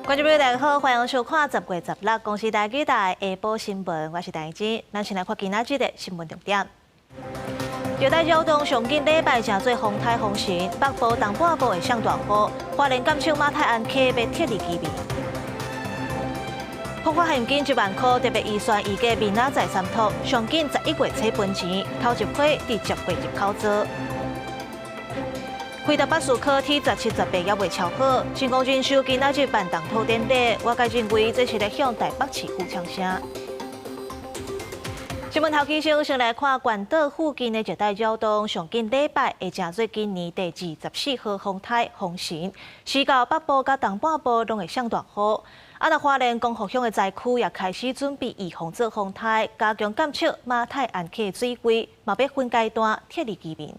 觀眾朋友大家好，歡迎收看10月16公視台語台下晡新聞，我是陳靜。咱先來看今仔日的新聞重點。熱帶擾動上緊禮拜成做風颱風神，北部東半部會上大雨，花蓮感受馬太鞍溪欲撤離居民。膨化現金1萬箍特別預算預計明仔載三托，上緊11月初分錢，頭一批佇10月入口做。開台北市考體17、18猶未超好，成功人士今仔日辦動土典禮，外界認為這是咧向台北市府嗆聲。新聞頭起先，先來看關島附近的熱帶擾動，上緊禮拜會成做今年第24號風颱風神，時到北部佮東半部攏會上大雨。啊，若花蓮光復鄉的災區也開始準備預防做風颱，加強監測馬太鞍溪水位，嘛欲分階段撤離居民。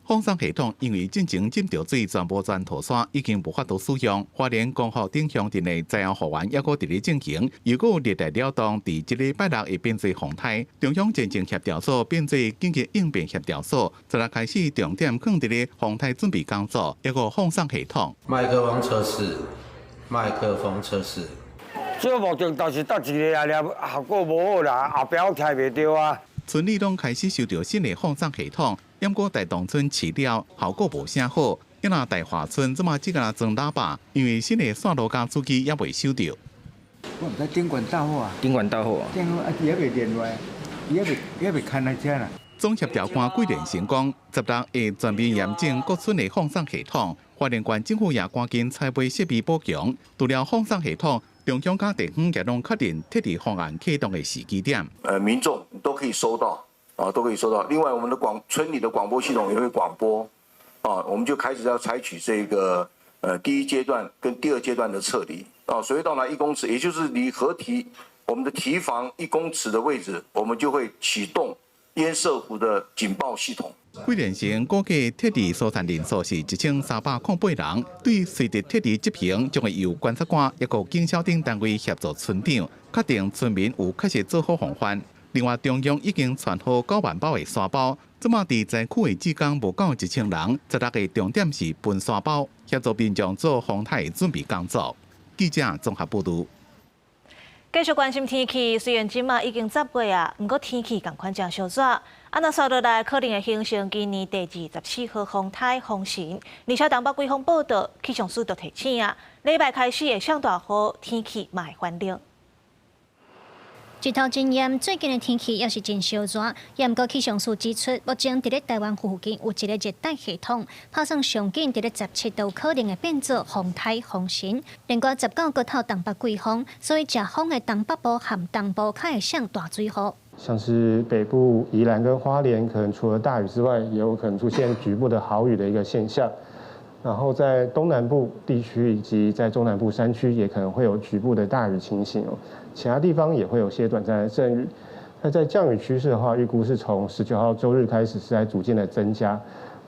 放送系統因為進前浸著水，全部全塗沙，已經無法度使用。花蓮光復頂鄉鎮的災後復原，猶閣佇咧進行。如果熱帶擾動佇這禮拜六會變做風颱，中央戰情協調所變做緊急應變協調所，昨日開始重點放佇咧風颱準備工作，猶閣放送系統。麥克風測試，麥克風測試。這個目的就是得一個啊，效果無好啦，後壁我聽袂著啊。村里攏開始收著新的放送系統，毋過大同村試了效果無啥好。抑若大華村這馬只敢裝喇叭，因為新的線路佮主機猶未收著。我毋知頂懸導火啊，頂懸導火，頂啊，伊猶未連落來，伊猶未猶未牽來遮啦。總協調官桂連成講，16會全面驗證各村的放送系統。花蓮縣政府也趕緊採買設備補強，除了放送系統，中央佮地方也攏確認撤離方案啟動的時機點。民眾都可以收到，啊，都可以收到。另外，我們的廣村裡的廣播系統也會廣播，啊，我們就開始要採取這個第一階段跟第二階段的撤離。啊，水位到達1公尺，也就是離河堤我們的堤防1公尺的位置，我們就會啟動堰塞湖的警報系統。桂連城估計撤離疏散人數是1308人，對隨地撤離執行，將會由觀察官抑閣警消等單位協助村長，確定村民有確實做好防範。另外，中央已經傳好9萬包的沙包，這馬佇災區的志工無夠1000人，16個重點是分沙包，協助民眾做風颱準備工作。記者綜合報導。繼續關心天氣，雖然這馬已經10月啊，毋過天氣仝款誠燒熱。啊，若紲落來可能會形成今年第24號風颱風神。而且東北季風報道，氣象署就提醒啊，禮拜開始會上大雨，天氣嘛會寒冷。日頭真炎，最近的天氣也是真燒熱。也毋過氣象署指出，目前佇咧台灣附近有一个熱帶系統，拍算上緊佇咧17都有可能會變做風颱風神。連掛19閣透東北季風，所以食風的東北部和東部較會上大水雨。像是北部宜蘭跟花蓮，可能除了大雨之外，也有可能出現局部的豪雨的一個現象。然後在東南部地區以及在中南部山區，也可能會有局部的大雨情形哦。其他地方也會有些短暫的陣雨。那在降雨趨勢的話，預估是從19號週日開始是在逐漸的增加，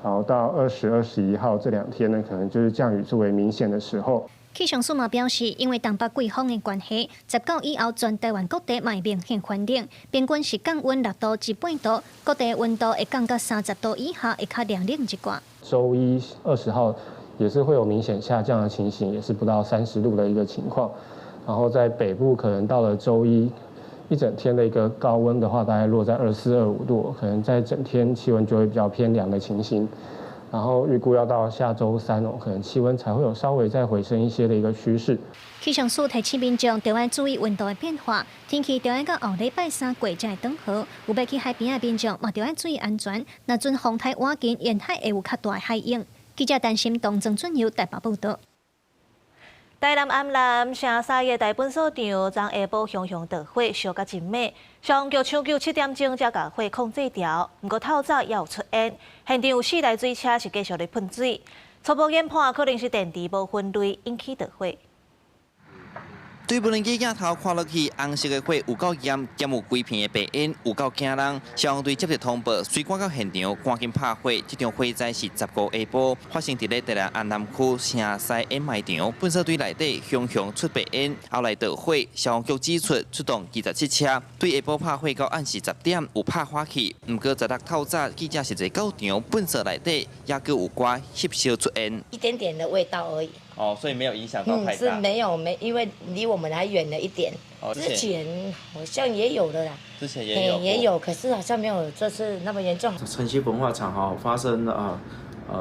然後到20、21號這兩天呢，可能就是降雨最為明顯的時候。氣象署嘛表示，因為東北季風的關係，19以後全台灣各地嘛會明顯寒冷，平均是降溫6度至半度，各地溫度會降到30度以下，會較涼冷一寡。週一20號也是會有明顯下降的情形，也是不到30度的一個情況。然後在北部可能到了週一一整天的一個高溫的話，大概落在24、25度，可能在整天氣溫就會比較偏涼的情形。然後預估要到下週三哦，可能氣溫才會有稍微再回升一些的一個趨勢。氣象署提醒民眾，著愛注意溫度的變化，天氣著愛到後禮拜三過才會轉好。有欲去海邊的民眾嘛，著愛注意安全。若陣風颱倚近，沿海會有較大的海湧。記者陳心東、曾俊佑台北報導。台南安南城西的大糞埽場，昨下晡熊熊大火燒甲真猛，消防局搶救7點鐘才共火控制牢。毋過透早猶有出煙，現場有四台水車是繼續咧噴水。初步研判可能是電池無分類引起著火。對無人機鏡頭看落去，紅色的火有夠炎，兼有規片的白煙，有夠驚人。消防隊接到通報，隨趕到現場，趕緊拍火。這場火災是15下晡發生佇咧台南安南區城西掩埋場，糞埽堆內底熊熊出白煙，後來著火。消防局指出，出動27車，對下晡拍火到暗時10點有拍火去。毋過16透早記者實際到場，糞埽內底猶閣有寡翕燒出煙，一點點的味道而已。哦，所以沒有影響到太大。是沒有沒，因為離我們還遠了一點。之前好像也有的啦。之前也有。也有，可是好像沒有這次那麼嚴重。城西焚化廠哈發生了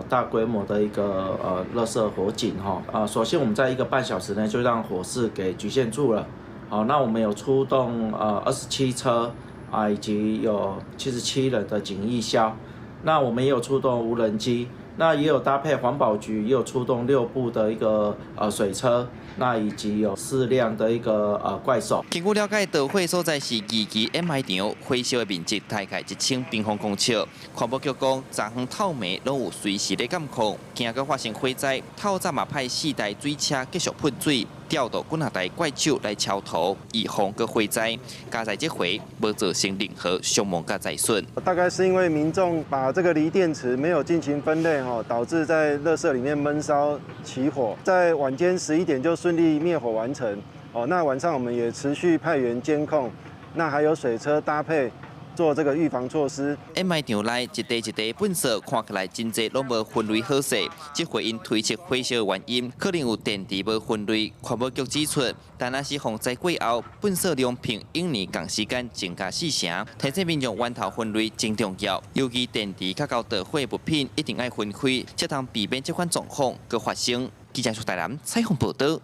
大規模的一個垃圾火警哈啊，所幸我們在一個半小時內就讓火勢給局限住了。好，那我們有出動27車啊，以及有77人的警義消。那我們也有出動無人機，那也有搭配環保局，也有出動6部的一個水車，那以及有4輛的一個怪手。根據了解，導火所在是二期掩埋場，火燒的面積大概1000平方公尺。環保局講，昨昏透暝攏有隨時咧監控，驚閣發生火災，透早嘛派四台水車繼續噴水，調度幾若台怪手來敲塗，以防閣火災。佳哉這回無造成任何傷亡佮財損。大概是因為民眾把這個鋰電池沒有進行分類，吼，導致在垃圾裡面悶燒起火，在晚間11點就順利滅火完成。哦，那晚上我們也持續派員監控，那還有水車搭配做這個預防措施。掩埋場內一塊一塊糞埽看起來真濟攏無分類好勢，這回𪜶推測火燒原因可能有電池無分類。環保局指出，但若是洪災過後，糞埽量比往年仝時間增加四成，提醒民眾源頭分類真重要，尤其電池較𠢕導火物品一定愛分開，才通避免這款狀況閣發生。記者出台南採訪報導。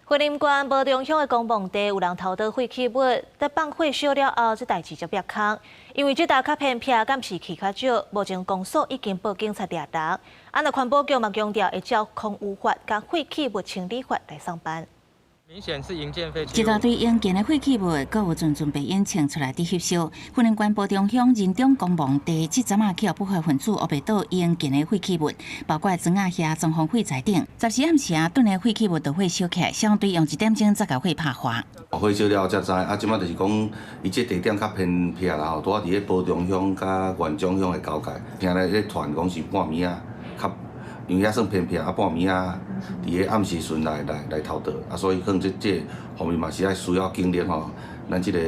雲林縣埔中鄉的公墓地有人偷倒廢棄物，在放火燒了後，這代誌才煏空。因為這搭較偏僻，監視器較少，目前公所已經報警察掠人。啊，若環保局嘛強調會照空污法佮廢棄物清理法來送辦。明顯是營建廢棄物。一大堆營建的廢棄物，閣有陣陣白煙衝出來佇翕燒。雲林縣埔中鄉仁中公墓地，這陣仔去予不法分子烏白倒營建的廢棄物，包括磚仔遐裝潢廢材等。10時暗時啊，囤的廢棄物導火燒起來，消防隊用一點鐘才共火拍化。火燒了後才知，啊，這擺就是講，伊這地點較偏僻啦吼，拄仔佇咧埔中鄉佮員中鄉的交界，聽咧咧傳講是半暝仔，較因為遐算偏僻，啊半暝仔佇咧暗時陣來偷倒，啊所以可能這方面嘛是愛需要警力吼，咱這個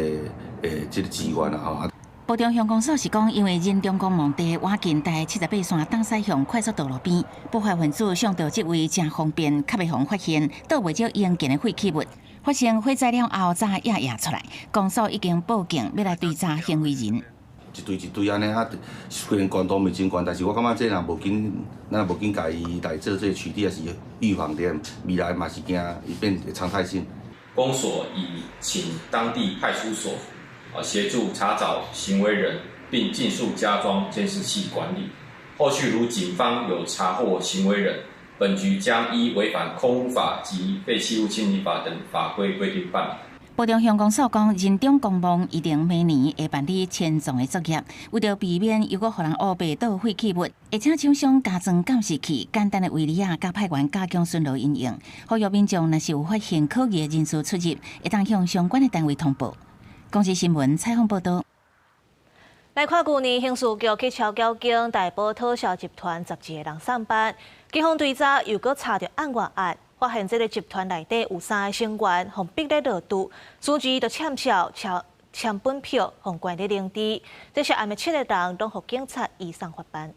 這個資源啦吼。埔中鄉公所是講，因為仁中公墓地倚近台78線東西向快速道路邊，不法分子上著這位誠方便，較袂予發現，倒袂少營建的廢棄物。發生火災了後，才壓壓出來，公所已經報警，欲來追查行為人。一堆一堆按呢啊，雖然懸度毋是真懸，但是我感覺這若無緊，咱若無緊共伊來做這個取締，也是預防點，未來嘛是驚伊變常態性。公所已請當地派出所啊協助查找行為人，並盡速加裝監視器管理。後續如警方有查獲行為人，本局將依違反空污法及廢棄物清理法等法規規定辦理。埔中鄉公所講，仁中公墓一定每年會辦理遷葬的作業，為著避免又閣予人烏白倒廢棄物，會請廠商加裝監視器、簡單的圍籬仔，佮派員加強巡邏因應。呼籲民眾若是有發現可疑的人士出入，會當向相關的單位通報。公視新聞採訪報導。來看舊年刑事局去抄繳警大埔討銷集團12個人送辦，警方追查又閣查著案外案，發現這个集團內底有三个成員，予逼咧落注，隨之就簽票簽簽本票，予關咧靈治。這涉案的七个人攏予警察移送法辦。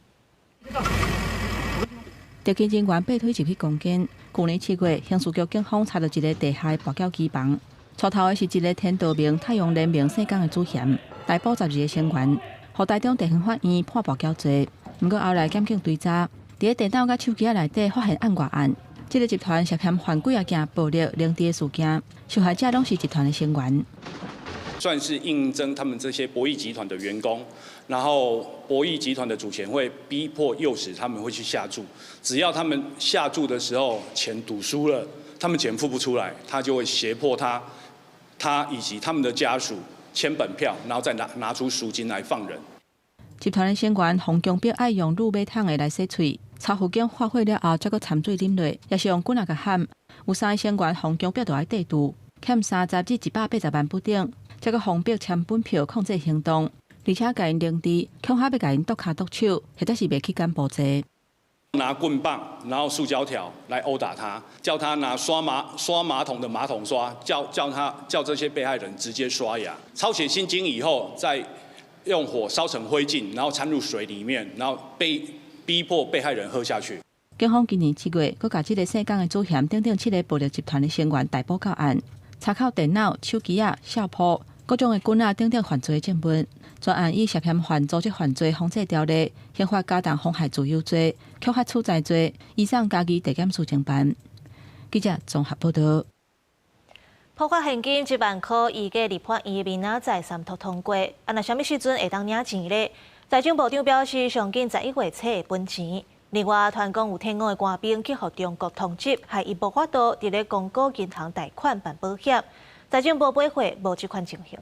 特勤人員爬腿入去攻堅。舊年7月，刑事局警方查著一个地下跋繳機房，帶頭的是一个天道盟太陽聯盟姓江的主嫌，逮捕12个成員，予台中地方法院判跋繳罪。毋過後來檢警追查，佇咧電腦佮手機仔內底發現案外案，這个集團涉嫌犯幾仔件暴力凌遲的事件，受害者攏是集團的成員。算是應徵他們這些博弈集團的員工，然後博弈集團的主錢會逼迫誘使他們會去下注，只要他們下注的時候錢賭輸了，他們錢付不出來，他就會脅迫他，他以及他們的家屬簽本票，然後再拿出贖金來放人。集團的成員予強迫愛用鋁馬桶的來洗喙，抄輔警發火了後，才閣摻水啉落，也是用棍仔共砍。有三個成員予強迫著愛綴注，欠30至180萬不等。才閣予逼簽本票控制行動，而且共𪜶凌遲，恐嚇欲共𪜶剁跤剁手，或者是袂去柬埔寨。拿棍棒，然後塑膠條來毆打他，叫他拿刷馬桶的馬桶刷，叫這些被害人直接刷牙。抄寫心經以後，再用火燒成灰燼，然後摻入水裡面，然後被逼迫被害人喝下去。警方今年7月，閣共這个姓江的主嫌等等七个暴力集團的成員逮捕到案，查扣電腦、手機仔、數簿、各種的棍仔等等犯罪證物。全案以涉嫌犯組織犯罪防制條例、刑法加重妨害自由罪、恐嚇取財罪，移送嘉義地檢署偵辦。記者綜合報導。普發現金1萬箍，預計立法院明仔載三讀通過。啊，若啥物時陣會當領錢咧？財政部長表示，上緊11月初會分錢。另外，傳講有退伍的官兵去予中國通緝，害伊無法度佇咧公股銀行貸款辦保險。財政部回覆無這款情形。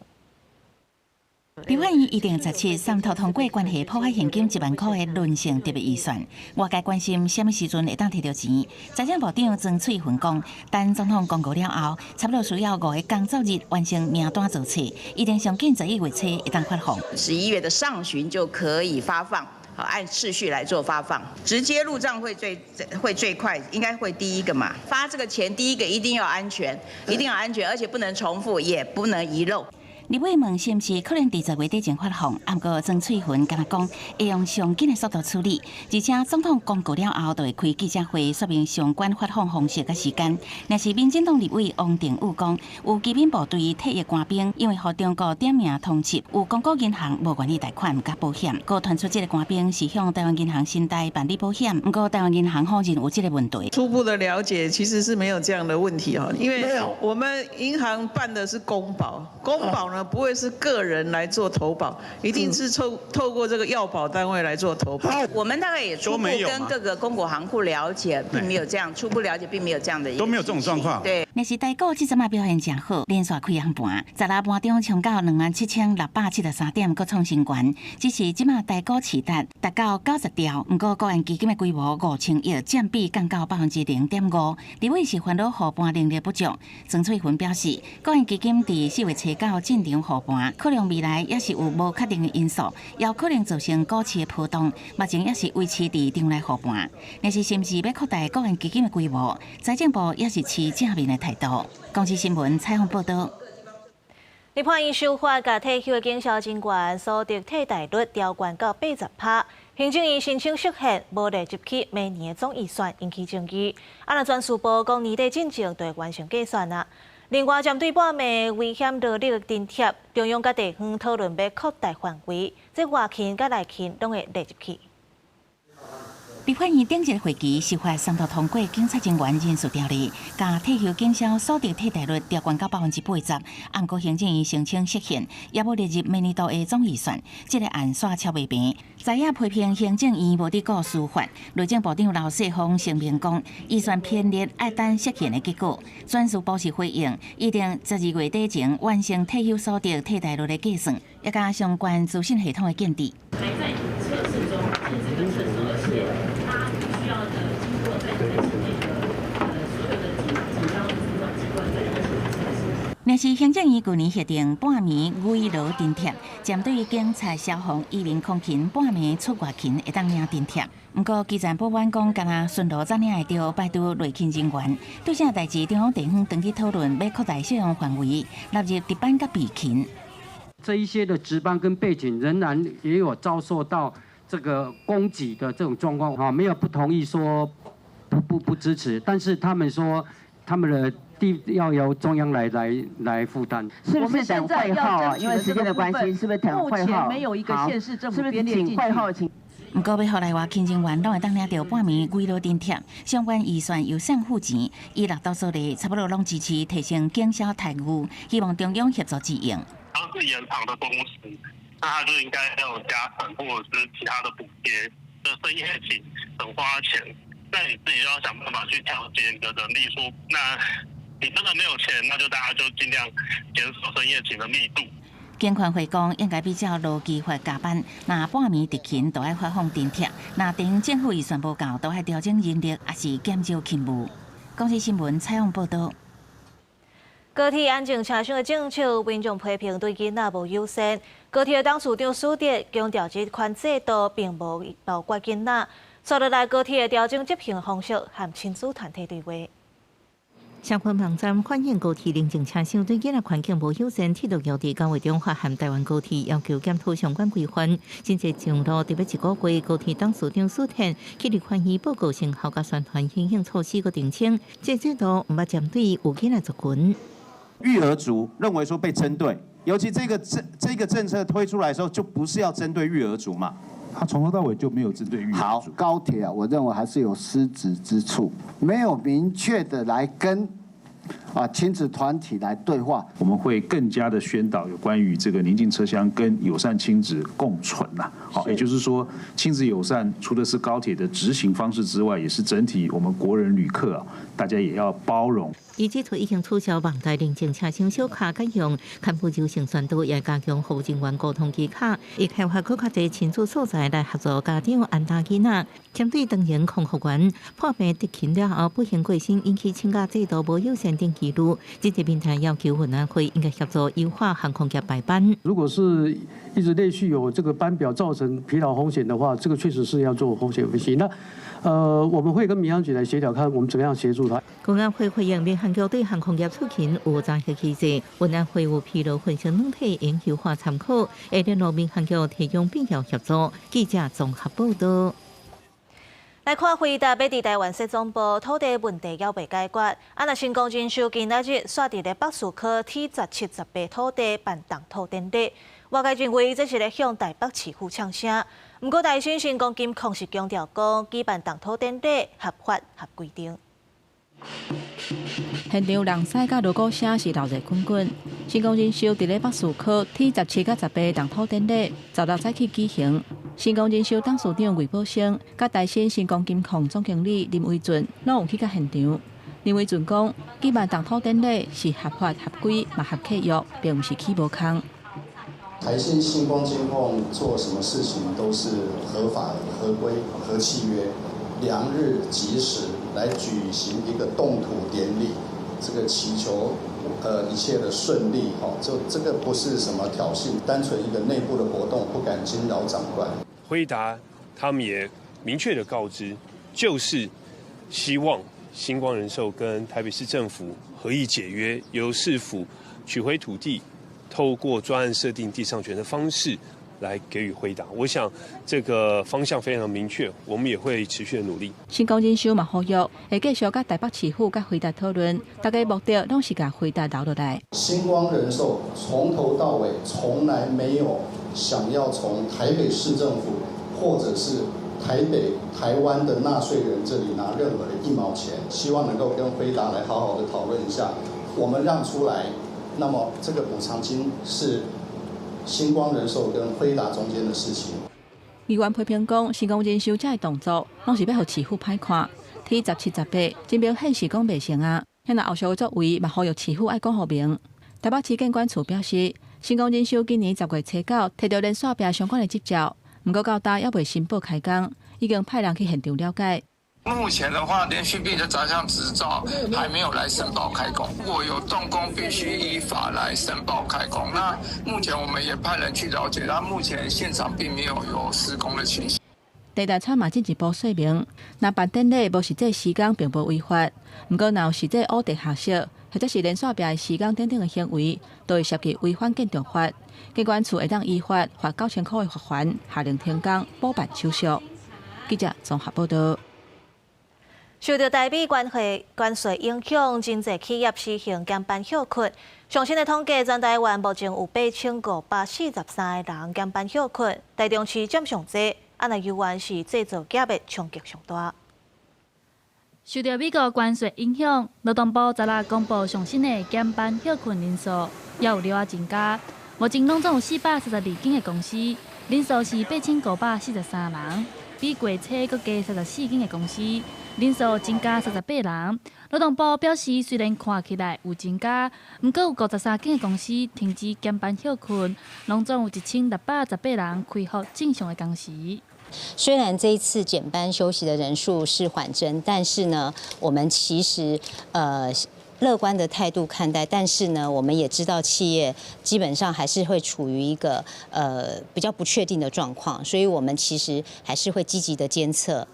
立法院預定17三讀通過關係普發現金1萬箍的輪性特別預算，外界關心啥物時陣會當提著錢。財政部長曾翠雲講，等總統公告了後，差不多需要5個工作日完成名單造冊，一定上緊11月初會當發放。 11月的上旬就可以發放，好，按次序來做發放，直接入賬會最快，應該會第一個嘛。發這個錢，第一個一定要安全，一定要安全，而且不能重複，也不能遺漏。立委問是毋是可能佇10月底前發放，毋過曾翠雲敢若講會用上緊的速度處理，而且總統公告了後，就會開記者會說明相關發放方式佮時間。若是民進黨立委王定宇講，有機敏部隊退役官兵因為予中國點名通緝，有公股銀行無願意貸款佮保險，閣傳出這個官兵是向台灣銀行信貸辦理保險，毋過台灣銀行否認有這個問題。初步的了解其實是沒有這樣的問題哦，因為我們銀行辦的是公保，公保呢，不會是個人來做投保，一定是透過這個要保單位來做投保。我們大概也初步跟各個公股行庫了解，並沒有這樣初步了解，並沒有這樣的都沒有這種狀況。對。若是台股這陣仔表現誠好，連續開紅盤，十六盤中衝到27,673點，閣創新高。只是這馬台股市值達到90兆，毋過國安基金的規模5000億，佔比降到0.5%。立委是煩惱護盤能力不足。曾翠雲表示，國安基金佇4月初九進場護盤，可能未來也是有無確定的因素，也有可能造成股市的波動。目前也是維持佇場內護盤。若是是毋是欲擴大國安基金的規模，財政部也是持正面的態度。公視新聞採訪報導。立法院修法，共退休的警消人員所得替代率調懸到80%。行政院申請釋憲，無列入去明年的總預算，引起爭議。啊，若專事部講年底進前就會完成計算啊。另外，針對半暝危險勞力的津貼，中央佮地方討論欲擴大範圍，這外勤佮內勤攏會列入去。立法院頂日會期修法三讀通過警察人員人事條例，共退休警消所得替代率調懸到80%。毋過行政院申請釋憲，也無列入明年度的總預算，這個案煞敲袂平。在野批評行政院無佇顧司法，內政部長劉世鋒聲明講，預算編列愛等釋憲的結果。轉事部是回應，預定12月底前完成退休所得替代率的計算，也佮相關資訊系統的建置。還在測試中，這個測試，而且它需要的經過在這個所有的警方主管機關在進行測試。若是行政院舊年核定半暝慰勞津貼，針對警察、消防、移民空勤半暝出外勤會當領津貼。毋過基層保安講，敢若巡邏才領會著排除內勤人員。對這代誌，中央地方轉去討論，欲擴大適用範圍，納入值班佮備勤。這一些的值班跟備勤仍然也有遭受到這個供給的這種狀況，哈，沒有不同意說不支持，但是他們說他們的地要由中央來負擔。是不是等會後啊？因為時間的關係，是不是等會後？目前沒有一個縣市政府編列進去。請會後請。毋過，欲予內外勤人員攏會當領著半暝慰勞津貼，相關預算由誰付錢？以六都所例，差不多攏支持提升警消待遇，希望中央協助支援。它是延長的工時，那他就應該要有加成或者是其他的補貼。這深夜勤很花錢，那你自己要想辦法去調節你的人力。說，那你真的沒有錢，那就大家就盡量減少深夜勤的密度。警權會講，應該比照勞基法加班，若半暝執勤都愛發放津貼，若地方政府預算無夠，都愛調整人力，抑是減少勤務。公視新聞採訪報導。高鐵安靜車廂的政策，民眾批評對囡仔無友善。高鐵董事長史哲強調，這款制度並無包括囡仔。接落來，高鐵會調整執行方式，和親子團體對話。社群網站反映高鐵寧靜車廂對囡仔環境無友善，鐵路局佇九月中發函台灣高鐵，要求檢討相關規範。真濟上路特別一個月，高鐵董事長蘇天去立法院報告成效佮宣傳因應措施閣澄清，這制度毋捌針對有囡仔族群。育兒族認為說被針對，尤其這個政策推出來的時候，就不是要針對育兒族嘛？他從頭到尾就沒有針對育兒族。好，高鐵啊，我認為還是有失職之處，沒有明確的來跟親子團體來對話。我們會更加的宣導有關於這個寧靜車廂跟友善親子共存吶。好，也就是說，親子友善除了是高鐵的執行方式之外，也是整體我們國人旅客啊，大家也要包容。伊指出已經取消望台寧靜車廂小卡改用牽布柔性宣導，也加強服務人員溝通技巧，會開發閣較濟親子所在來協助家長安搭囡仔。針對當前空服員破病得勤了後不幸過身引起請假制度無友善等疑慮，這個平台要求運安會應該協助優化航空業排班。如果是一直連續有這個班表造成疲勞風險的話，這個確實是要做風險分析。那我們會跟民航局來協調，看我們怎麼樣協助他。國安會回應民航局對航空業出勤有查核機制，運安會有疲勞分析軟體應優化參考，會聯絡民航局提供必要協助。記者綜合報道。來看輝達欲佇台灣設總部，土地問題猶未解決。啊，若新光人壽今仔日煞佇咧北士科 T17、18土地辦動土典禮，外界認為這是咧向台北市府嗆聲。毋過台新新光金礦是強調講，舉辦動土典禮合法合規定。現場人屎佮鑼鼓聲是鬧熱滾滾。新光人壽佇咧北士科 T17佮18動土典禮，16早起舉行。新光人壽董事長魏寶生、佮台新新光金礦總經理林維俊攏有去到現場。林維俊講，舉辦動土典禮是合法合規嘛合契約，並毋是起無空。台新新光金控做什麼事情都是合法、合規、合契約，良日吉時來舉行一個動土典禮，這個祈求一切的順利，哈，就這個不是什麼挑釁，單純一個內部的活動，不敢驚擾長官。輝達他們也明確的告知，就是希望新光人壽跟台北市政府合意解約，由市府取回土地，透過專案設定地上權的方式來給予輝達。我想這個方向非常明確，我們也會持續的努力。新光人壽嘛呼籲，會繼續佮台北市府佮輝達討論，大家目的攏是共輝達留落來。新光人壽從頭到尾從來沒有想要從台北市政府或者是台北、台灣的納稅人這裡拿任何的一毛錢，希望能夠跟輝達來好好的討論一下，我們讓出來，那麼這個補償金是新光人壽跟輝達中間的事情。議員批評講，新光人壽這個動作，攏是欲予市府歹看。T17、18真明顯是講袂成啊！遐若後續的作為，嘛呼籲市府愛講予明。台北市建管處表示，新光人壽今年10月初9提著連線壁相關的執照，毋過到今猶未申報開工，已經派人去現場了解。目前的話，連續壁的雜項執照還沒有來申報開工。如果有動工，必須依法來申報開工。那目前我們也派人去了解，但目前現場並沒有有施工的情形。地大廠嘛進一步說明，若辦典禮無實際施工，並無違法。毋過若有實際挖地下室，或者是連線壁的施工等等的行為，都會涉及違反建築法。建管處會當依法罰9000塊的罰鍰，下令停工補辦手續。記者綜合報道。受著台美關稅影響，真濟企業實行減班歇睏。上新的統計，全台灣目前有8543個人減班歇睏，台中市佔上濟，啊若猶原是製造業的衝擊上大。受著美國關稅影響，勞動部十六公布上新的減班歇睏人數，也有了增加。目前攏總有432間的公司，人數是8543人，比過初閣加34間的公司，人數增加38人。勞動部表示，雖然看起來有增加，毋過有53間的公司停止減班歇睏，攏總有1618人恢復正常的工時。雖然這一次減班休息的人數是緩增，但是呢，我們其實樂觀的態度看待，但是呢，我們也知道企業基本上還是會處於一個比較不確定的狀況，所以我們其實還是會積極的監測。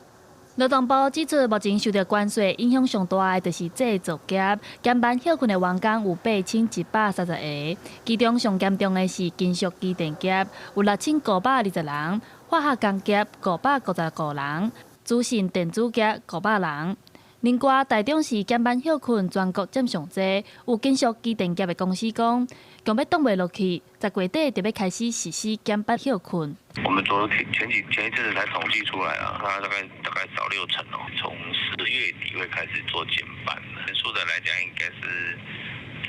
勞動部指出，目前受著關稅影響上大的，就是製造業，減班歇睏的員工有8130个，其中上嚴重的是金屬機電業，有6520人；化學工業555人；資訊電子業500人。另外，台中市減班歇睏全國佔上濟，有金屬機電業的公司講，強欲擋袂落去，10月底就欲開始實施減班歇睏。我們昨天前幾前一陣子才統計出來啊，它大概少6成哦。從4月底會開始做減班，人數的來講應該是佔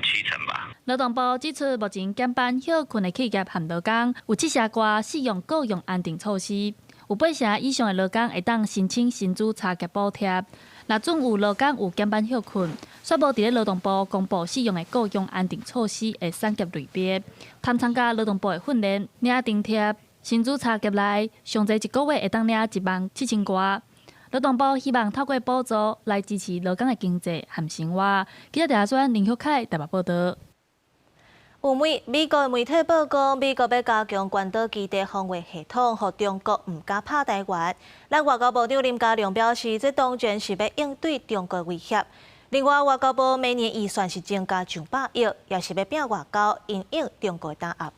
7成吧。勞動部指出，目前減班歇睏的企業和勞工有7成外適用僱傭安定措施。有8成以上的勞工會當申請薪資差額補貼。若準有勞工有減班歇睏，煞無佇咧勞動部公布適用的僱傭安定措施的產業類別，通參加勞動部的訓練，領津貼，薪資差額內上濟一個月會當領1萬7千外。勞動部希望透過補助來支持勞工的經濟和生活。記者鄭宣林旭凱台北報導。有媒美國媒體報講，美國欲加強關島基地防衛系統，予中國毋敢拍台灣。咱外交部長林佳龍表示，這當然是欲應對中國威脅。另外，外交部每年預算是增加上百億，也是欲拼外交，因應中國打壓。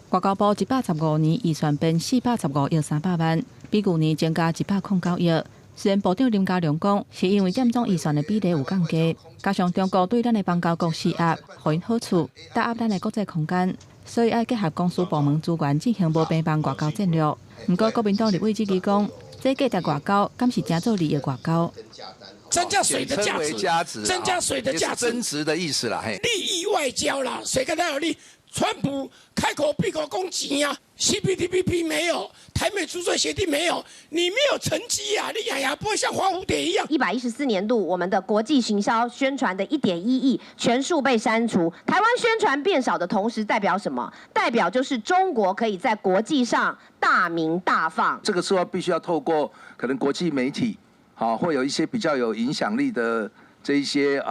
外交部115年預算編415億300萬，比舊年增加109億。雖然部長林佳龍講，是因為佔總預算的比例有降低，加上中國對咱的邦交國施壓，予𪜶好處，打壓咱的國際空間，所以愛結合公私部門資源進行無平凡外交戰略。毋過國民黨立委質疑講，這價值外交，敢是誠做利益外交？增加水的價值，增加水的價值，增值的意思啦。利益外交啦，誰跟他有利？川普開口閉口講錢啊，CPTPP 沒有，台美租稅協定沒有，你沒有成績啊，你樣樣不會像花蝴蝶一樣。114年度，我們的國際行銷宣傳的1.1億全數被刪除，台灣宣傳變少的同時，代表什麼？代表就是中國可以在國際上大鳴大放。這個時候必須要透過可能國際媒體，好，會有一些比較有影響力的這一些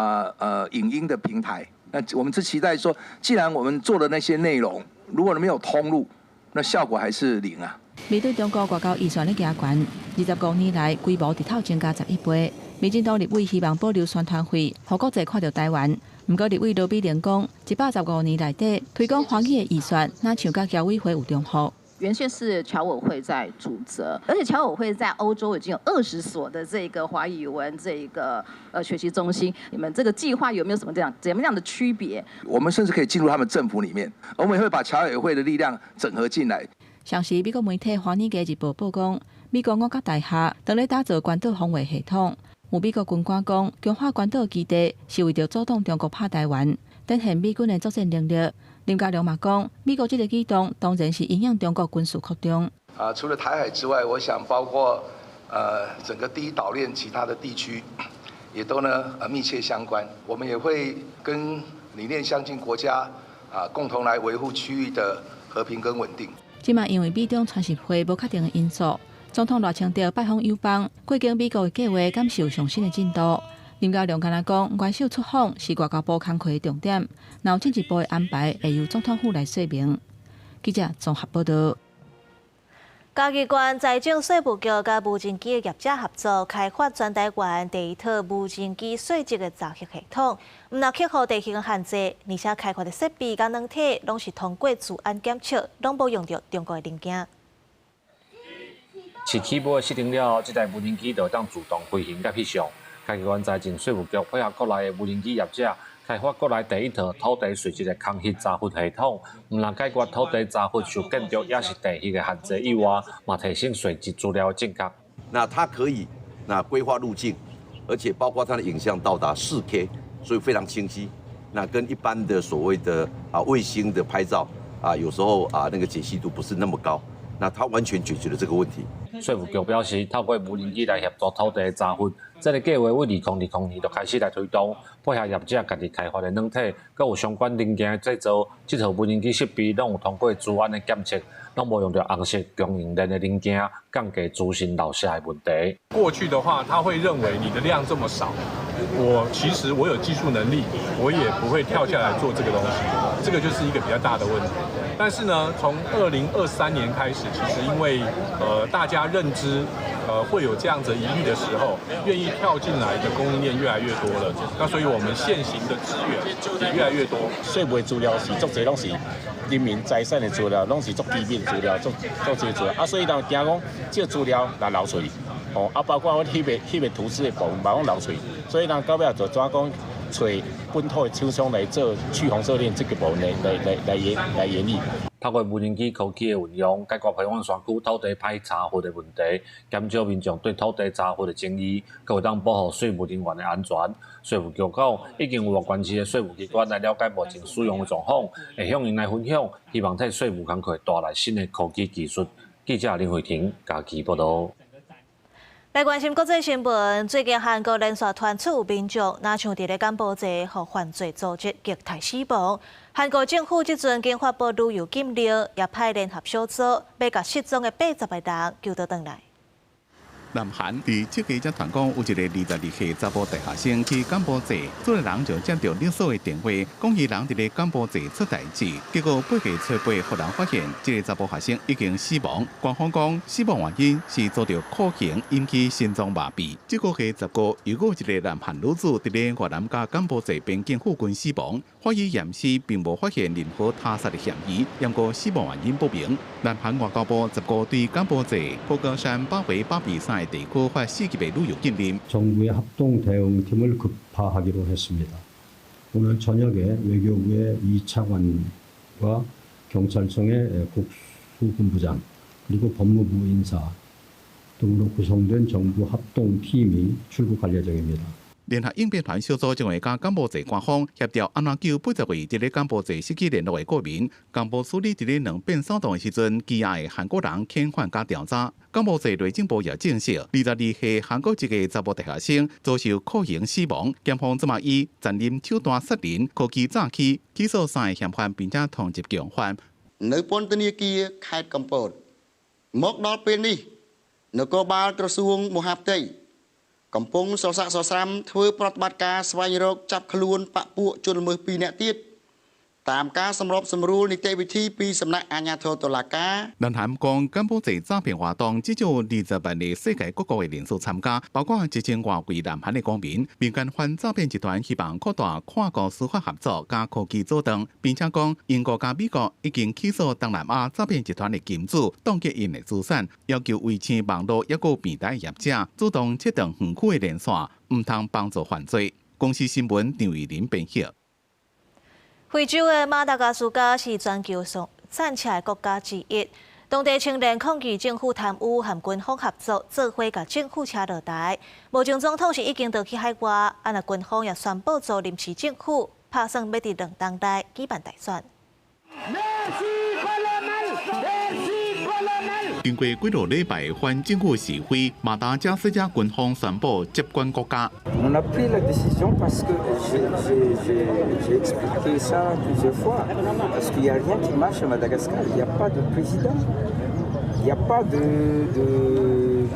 影音的平台。那我們是期待說，既然我們做的那些內容，如果沒有通路，那效果還是零啊。面對中國外交預算咧加懸，25年來規模直頭增加11倍。民進黨立委希望保留宣傳費，予國際看著台灣。毋過立委羅美玲講，115年內底推廣華語的預算，若像佮僑委會有重複。原先是僑委會在主責，而且僑委會在歐洲已經有20所的這個華語文這個學習中心。你們這個計劃有沒有什麼這樣怎麼樣的區別？我們甚至可以進入他們政府裡面，我們也會把僑委會的力量整合進來。上時美國媒體《華爾街日報》報講，美國五角大廈正咧打造關島防衛系統。有美國軍官講，強化關島基地是為著阻擋中國拍台灣，展現美軍的作戰能力。林佳龍嘛講，美國這個舉動當然是因應中國軍事擴張。啊，除了台海之外，我想包括整個第一島鏈其他的地區，也都呢密切相關。我們也會跟理念相近國家啊，共同來維護區域的和平跟穩定。這馬因為美中川習會無確定的因素，總統賴清德拜訪友邦，過境美國的計劃敢是有上新的進度。林佳龍敢若講，元首出訪是外交部工課的重點，若有進一步的安排，會由總統府來說明。記者綜合報導。嘉義縣財政稅務局佮無人機的業者合作，開發全台灣第一套無人機稅籍的查核系統，毋但克服地形限制，而且開發的設備佮軟體攏是通過資安檢測，攏無用著中國的零件。飼起舞設定了後，這台無人機就會當自動飛行佮翕相。嘉義縣財政稅務局配合國內的無人機業者，開發國內第一套土地稅籍的空翕查核系統，毋但解決土地查核受建築抑是地形的限制以外，嘛提升稅籍資料的正確。那它可以那規劃路徑，而且包括它的影像到達4K，所以非常清晰。那跟一般的所謂的衛星的拍照啊，有時候啊那個解析度不是那麼高。那它完全解決了這個問題。稅務局表示，透過無人機來協助土地查核，這個計劃對2020年就開始來推動，配合業者家己開發的軟體，閣有相關零件的製造，這套無人機設備攏有通過資安的檢測，攏無用著紅色供應鏈的零件，降低資訊漏洩的問題。過去的話，他會認為你的量這麼少，我其實我有技術能力，我也不會跳下來做這個東西，這個就是一個比較大的問題。但是呢，從2023年開始，其實因為大家認知會有這樣子疑慮的時候，願意跳進來的供應鏈越來越多了，那所以我們現行的資源也越來越多。稅務資料是足濟攏是人民財產的資料，攏是足機密的資料，足足濟資料啊，所以人驚講這個資料來流出去，哦啊，包括阮翕的圖紙的部分嘛攏流出去，所以人到尾就怎講揣本土的廠商來做去紅色鏈這個部分來來來來研來研議。透過無人機科技的運用，解決屏東山區土地歹查核的問題，減少民眾對土地查核的爭議，閣會當保護稅務人員的安全。稅務局講，已經有關係的稅務機關來了解目前使用的狀況，會向𪜶來分享，希望替稅務工課帶來新的科技技術。記者林慧婷家己報導。來關心國際新聞，最近韓國連續傳出有民眾，若像佇咧柬埔寨，予犯罪組織擊殺死亡。韓國政府這陣經發布旅遊禁令，也派聯合小組，欲共失蹤的80個人救倒轉來。南韓佇這個才傳講有一个22歲查埔大學生去柬埔寨，厝內人就接著勒索的電話，講伊人佇咧柬埔寨出代誌，結果8月初8，予人發現這个查埔學生已經死亡。官方講死亡原因是遭著酷刑引起心臟麻痹。這個月15，又閣有一个南韓女子佇咧越南佮柬埔寨邊境附近死亡，法醫驗屍並無發現任何他殺的嫌疑，毋過死亡原因不明。南韓外交部15對柬埔寨普高山巴維巴比山地區發四級的旅遊禁令。 정부의 합동 대응팀을 급파하기로 했습니다. 오늘 저녁에 외교부의 이 차관과 경찰청의 국수본부장 그리고 법무부 인사 등으로 구성된 정부 합동팀이 출국할 예정입니다. 聯合應變團小組將會佮柬埔寨官方協調，按怎救80位佇咧柬埔寨失去聯絡的國民。共埔處理佇咧兩變騷動的時陣，羈押的韓國人遣返佮調查。柬埔寨內政部也證實，22歲韓國籍的查埔大學生遭受酷刑死亡。檢方這馬以殘忍手段殺人、科技詐欺起訴三个嫌犯，並且通緝共犯。 នៅពន្ធនាគារខេត្តកំពតមកដល់ពេលនេះនគរបាលក្រសួងមហាផ្ទៃកំពុងសរស័កសស្រាំធ្វើប្រតិបត្តិការស្វែងរកចាប់ខ្លួនបពពួកជនល្មើស2នាក់ទៀតតាមការសម្របសម្រួលនីតិវិធីពីសំណាក់អាជ្ញាធរតុលាការ 南韓講柬埔寨詐騙活動至少20萬个世界各國的人士參加，包括1000外位南韓的公民。民間反詐騙集團希望擴大跨國司法合作佮科技組裝，並且講英國佮美國已經起訴東南亞詐騙集團的金主，凍結𪜶的資產，要求衛星網路抑閣平台業者主動切斷遠距的連線，毋通幫助犯罪。公視新聞張玉林編譯。非洲的馬達加斯加是全球上戰車的國家之一。當地青年抗議政府貪污和軍方合作，做伙共政府請落台。目前總統是已經逃去海外，啊若軍方也宣布組臨時政府，拍算欲佇2冬內舉辦大選。 Merci colonel! Merci colonel! 經過幾落禮拜反政府示威，馬達加斯加軍方宣布接管國家。 On a pris la décision parce que j'ai expliqué ça plusieurs fois, parce qu'il n'y a rien qui marche à Madagascar. Il n'y a pas de président. Il n'y a pas de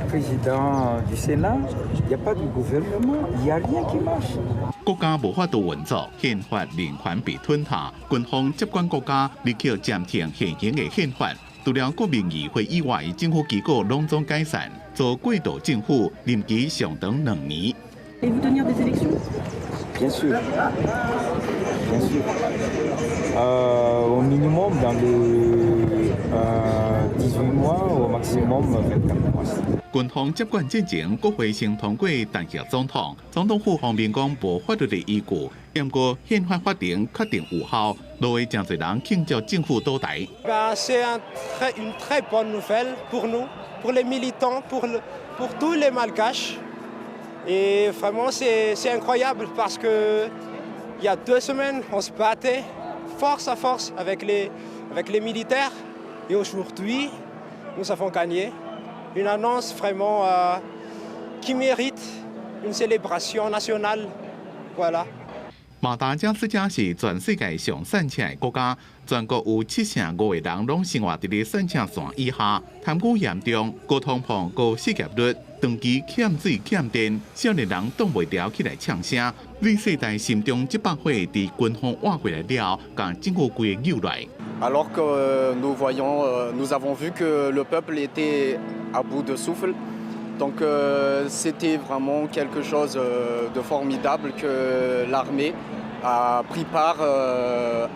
président du Sénat. Il n'y a pas de gouvernement. Il n'y a rien qui marche. 國家無法度運作，憲法人權被吞下，軍方接管國家，立刻暫停現行的憲法。除了國民議會以外，政府機構攏總解散，組過渡政府，任期上長2年。 Et vous tenir des élections? Bien sûr. Bien sûr. Au minimum dans les 18 mois, au maximum 24 mois. 軍方接管進前，國會先通過彈劾總統，總統府方面講無法律的依據，毋過憲法法庭確定有效，落會誠濟人慶祝政府倒台。 Ben, c'est une très bonne nouvelle pour nous, pour les militants, pour tous les Malgaches. Et vraiment, c'est incroyable parce que il y a 2 semaines, on se battait force à force avec les militaires. Et aujourd'hui, nous avons gagné. Une annonce vraiment qui mérite une célébration nationale. Voilà. 馬達加斯加是全世界上散赤的國家，全國有75%的人攏生活佇咧散赤線以下，貪污嚴重，高通膨、高失業率，長期欠水欠電，少年人擋袂牢起來嗆聲。銳世代心中這把火，佇軍方挖過來了，共政府規个扭來。 Alors que nous voyons, nous avons vu que le peuple était à bout de souffle. Donc c'était vraiment quelque chose de formidable que l'armée a pris part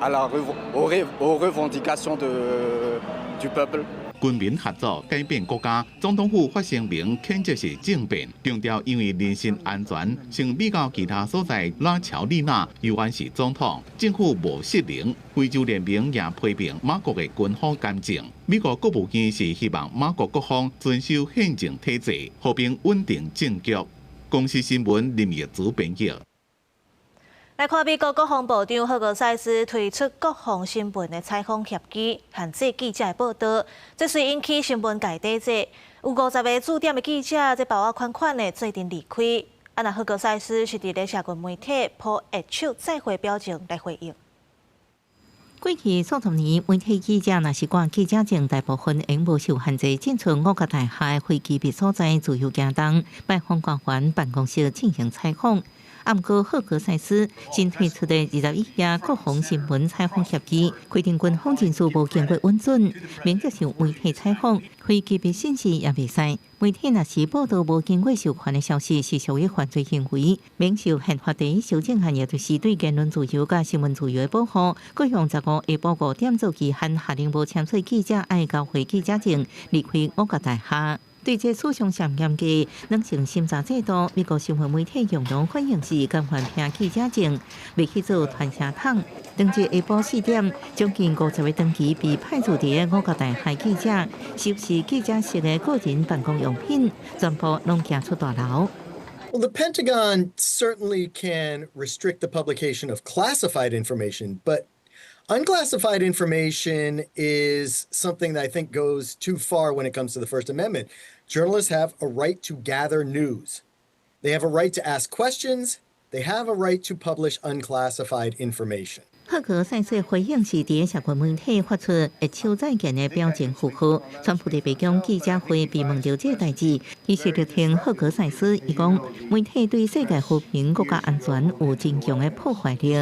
à la aux revendications du peuple. 軍民合作改變國家，總統府發聲明譴責是政變，強調因為人身安全，先比較其他所在拉喬利納猶原是總統，政府無失靈。非洲聯盟也批評馬國的軍方干政。美國國務院是希望馬國各方遵守憲政體制，和平穩定政局。公視新聞林業組編譯。來看美國國防部長赫格塞斯推出國防新聞的採訪協議，限制記者的報導，這遂引起新聞界抵制。有50個駐點的記者，這包仔款款的做陣離開。啊，那赫格塞斯是佇咧社群媒體 po 握手再會表情來回應。過去數十年，媒體記者若是掛記者證，大部分會無受限制進出五角大廈非機密所在自由行動，拜訪官員辦公室進行採訪。啊，毋過赫格塞斯新推出的21頁國防新聞採訪協議，規定軍方人士無經過允准，免接受媒體採訪，非機密信息也袂使。媒體若是報導無經過授權的消息，是屬於犯罪行為，免受憲法第一修正案，也就是對言論自由佮新聞自由的保護。閣用15下晡5點做期限，下令無簽署記者愛交回記者證，離開五角大廈。對這史上上嚴格軟性審查制度，美國新聞媒體用龍反應是甘願憑記者證，袂去做傳聲筒。當日下晡4點，將近50個長期被派駐佇五角大廈記者，收拾記者室的個人辦公用品，全部攏行出大樓。 Well, the Pentagon certainly can restrict the publication of classified information, but unclassified information is something that I think goes too far when it comes to the First Amendment. Journalists have a right to gather news. They have a right to ask questions. They have a right to publish unclassified information. 赫格塞斯回應是佇社群媒體發出握手再見的表情符號。川普佇白宮記者會被問著這個代誌，伊是力挺赫格塞斯，伊講媒體對世界和平、國家安全有真強的破壞力。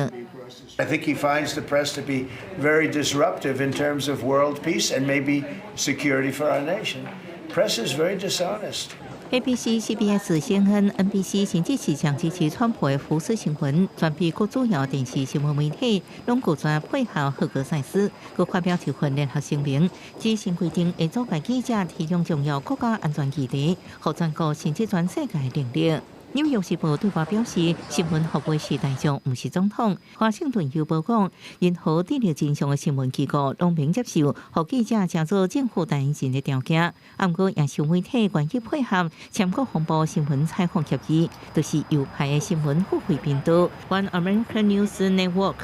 I think he finds the press to be very disruptive in terms of world peace and maybe security for our nation. Press is very dishonest. ABC、CBS、CNN、NBC，甚至是上支持川普的福斯新聞，全美國主要電視新聞媒體攏拒絕配合赫格塞斯，閣發表一份聯合聲明，指新規定會阻礙記者提供重要國家安全議題，予全國甚至全世界能力。紐約時報對外表示，新聞服務是大眾，毋是總統。華盛頓郵報講，任何致力真相的新聞機構攏免接受，予記者成做政府代言人的條件。啊，毋過，若是媒體願意配合簽國防部新聞採訪協議，就是右派的新聞付費頻道。One American News Network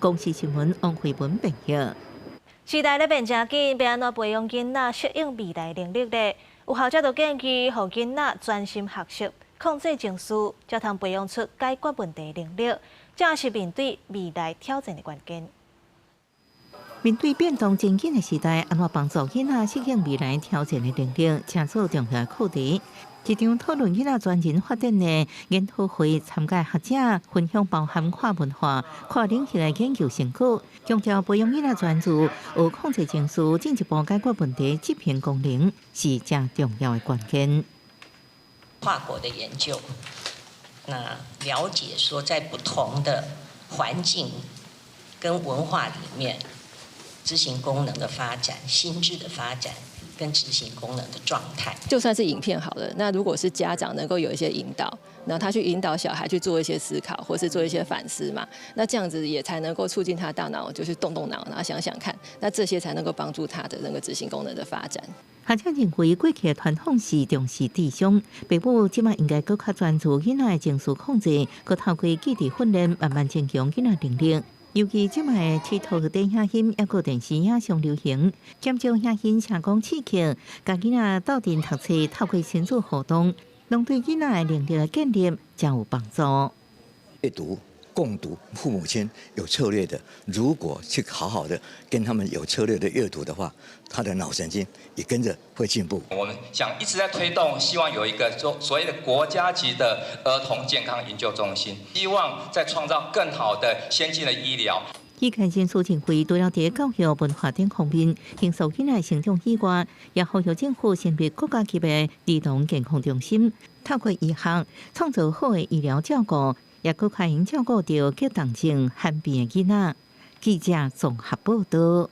公視新聞王慧文編譯。時代咧變誠緊，欲按怎培養囡仔適應未來能力咧？有學者就建議，予囡仔專心學習，控制情緒，才通培養出解決問題能力，這是面對未來挑戰的關鍵。面對變動真緊的時代，按怎幫助囡仔適應未來挑戰的能力，成做重要課題。一場討論囡仔專人發展的研討會，參加學者分享包含跨文化、跨領域的研究成果，強調培養囡仔專注、學控制情緒、進一步解決問題執行功能，是誠重要的關鍵。跨國的研究，那了解說在不同的環境跟文化裡面，執行功能的發展、心智的發展跟執行功能的狀態。就算是影片好了，那如果是家長能夠有一些引導，然後他去引導小孩去做一些思考，或是做一些反思嘛，那這樣子也才能夠促進他大腦，就是動動腦，然後想想看，那這些才能夠幫助他的那個執行功能的發展。學者認為，過去的傳統是重視智商，爸母這馬應該閣較專注囡仔的情緒控制，閣透過記憶訓練，慢慢增強囡仔能力。尤其這馬的 TikTok 短影音，抑閣電視影上流行，減少影音聲光刺激，共囡仔鬥陣讀冊，透過親子互動，攏對囡仔的能力的建立誠有幫助。閱讀、共讀，父母親有策略的，如果去好好的跟他們有策略的閱讀的話，他的腦神經也跟着會進步。我們想一直在推動，希望有一個所謂的國家級的兒童健康研究中心，希望再創造更好的先進的醫療。醫界人士認為，除了佇教育、文化等方面，形塑囡仔成長以外，也呼籲政府成立國家級的兒童健康中心，透過醫學創造好的醫療照顧，也閣較會照顧著急重症罕病的囡仔。記者綜合報導。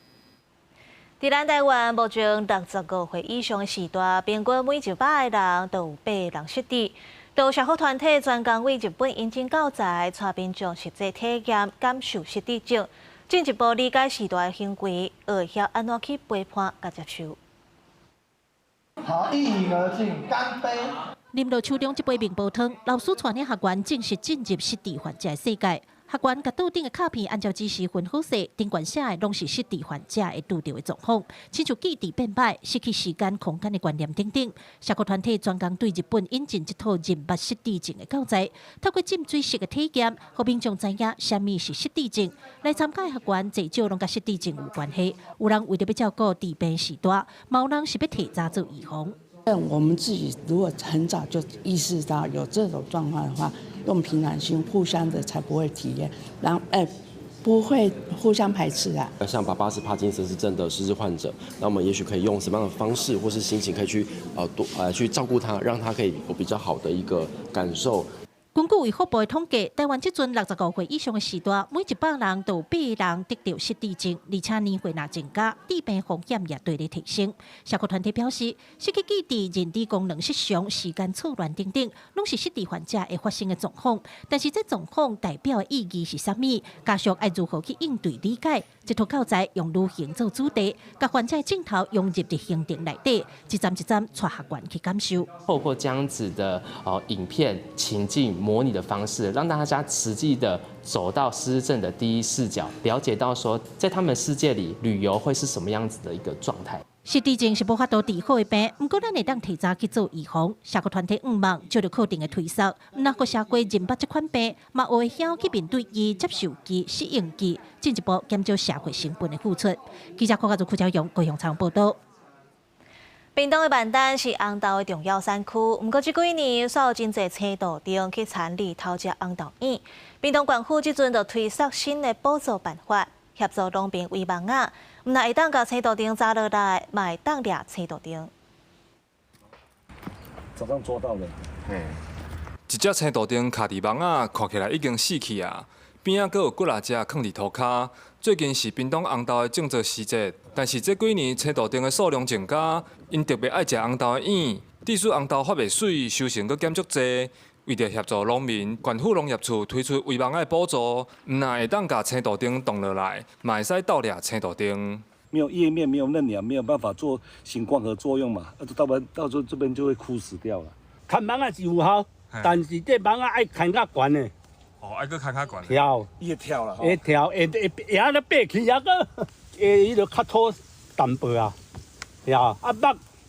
佇咱台灣，目前65歲以上的序大，平均每100個人都有八個人失智。有社福團體專工對日本引進教材，帶民眾實際體驗感受失智症，進一步理解序大的行為，會曉按怎去陪伴佮接受。好，一飲而盡，乾杯！啉落手中這杯麵包湯，老師帶領學員正式進入失智患者的世界。學員共桌頂的卡片按照指示分好勢，頂懸寫的攏是失智患者會拄著的狀況，親像記憶變歹、失去時間、空間的觀念等等。社福團體專工對日本引進這套認捌失智症的教材，透過浸水式的體驗，予民眾知影啥物是失智症。來參加的學員濟少攏佮失智症有關係，有人為著欲照顧治病序大，嘛有人是欲提早做預防。我們自己如果很早就意識到有這種狀況的話，用平常心互相的才不會體驗，然後不會互相排斥啊。像爸爸是帕金森氏症的失智患者，那我們也許可以用什麼樣的方式或是心情，可以去多去照顧他，讓他可以有比較好的一個感受。根據衛福部的統計，台灣這陣65歲以上的序大，每100人就有八個人得著失智症，而且年歲若增加，致病風險也綴咧提升。社福團體表示，失去記憶、認知功能失常、時間錯亂等等，攏是失智患者會發生的狀況。但是這狀況代表的意義是啥物？家屬愛如何去應對理解？這套教材用旅行做主題，共患者鏡頭融入佇行程內底，一站一站帶學員去感受。透過這樣子的影片情境模擬的方式，讓大家實際的走到失智症的第一視角，了解到說，在他們世界裡旅遊會是什麼樣子的一個狀態。失智症是無法度治好的病，毋過咱會當提早去做預防。社福團體向望借著課程的推廣，毋但閣社會認捌這款病，嘛會曉去面對伊、接受伊、適應伊，進一步減少社會成本的付出。記者郭家祖、柯昭勇、高雄採訪報導。屏東的萬丹是紅豆的重要產區，毋過這幾年煞有真濟青杜鵑去田裡偷食紅豆莨。屏東縣府這陣就推出新的補助辦法，協助農民圍網仔，毋但會當共青杜鵑抓落來，嘛會當掠青杜鵑。早上抓到了。一隻青杜鵑卡佇網仔，看起來已經死去啊。邊仔閣有幾若隻囥佇塗跤。最近是屏東紅豆的種植時節，但是這幾年青杜鵑的數量增加，𪜶特別愛食紅豆的莨，致使紅豆發袂媠，收成閣減足濟。為著協助農民，縣府農業處推出圍網仔的補助，毋但會當共青杜鵑擋落來，嘛會使鬥掠青杜鵑。沒有葉面，沒有嫩芽，沒有辦法做行光合作用嘛，到時候這邊就會枯死掉了。牽網仔是有效，但是這網仔愛牽較懸的。哦，愛閣牽較懸。跳，伊會跳啦。會跳，會會會按呢爬起，抑閣會彼個較粗淡薄啊，呀，啊目